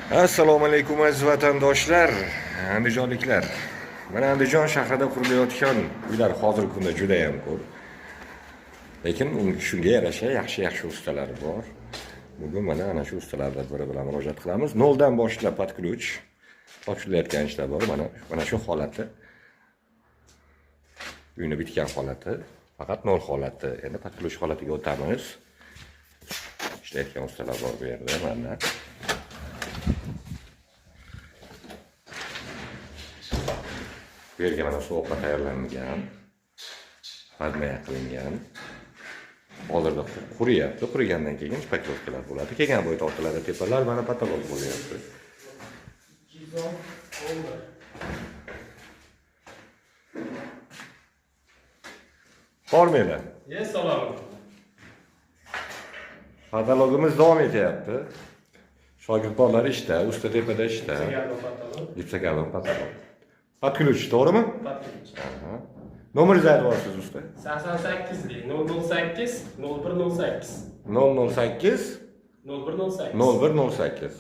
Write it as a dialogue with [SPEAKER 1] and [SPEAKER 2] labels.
[SPEAKER 1] Assalomu alaykum, aziz vatandoshlar, andijonliklar. Mana, Andijon shahrida qurilayotgan uylar hozirgi kunda juda ham ko'p. Lekin shunga yarasha yaxshi-yaxshi ustalar bor. Bugun mana ana shu ustalardan biri bilan murojaat qilamiz. Noldan boshlab под ключ topshirilayotgan ishlar bor. Mana shu holati. Uyni bitgan holati, faqat nol holati. Endi под ключ holatiga o'tamiz. Ishlayotgan ustalar bor bu yerda mana. Bu yerga mana sovuqqa tayyorlangan. Подмоя qilingan. Hozirda quriyapti. Qurigandan keyin шпаклёвка lar bo'ladi. Keyin bo'y tortiladi tepalar, mana потолок bo'lyapti.
[SPEAKER 2] 211.
[SPEAKER 1] Hormanglar.
[SPEAKER 2] Assalomu.
[SPEAKER 1] Потолок imiz davom etyapti. Shogird bolalar ishda, usta tepada ishda. Gipsokarbon потолок. Под ключ, to'g'rimi?
[SPEAKER 2] Под ключ.
[SPEAKER 1] Aha. Nomeringizni aytib yuborasiz, usta.
[SPEAKER 2] 88 008 0108.
[SPEAKER 1] 008
[SPEAKER 2] 0108.
[SPEAKER 1] 0108.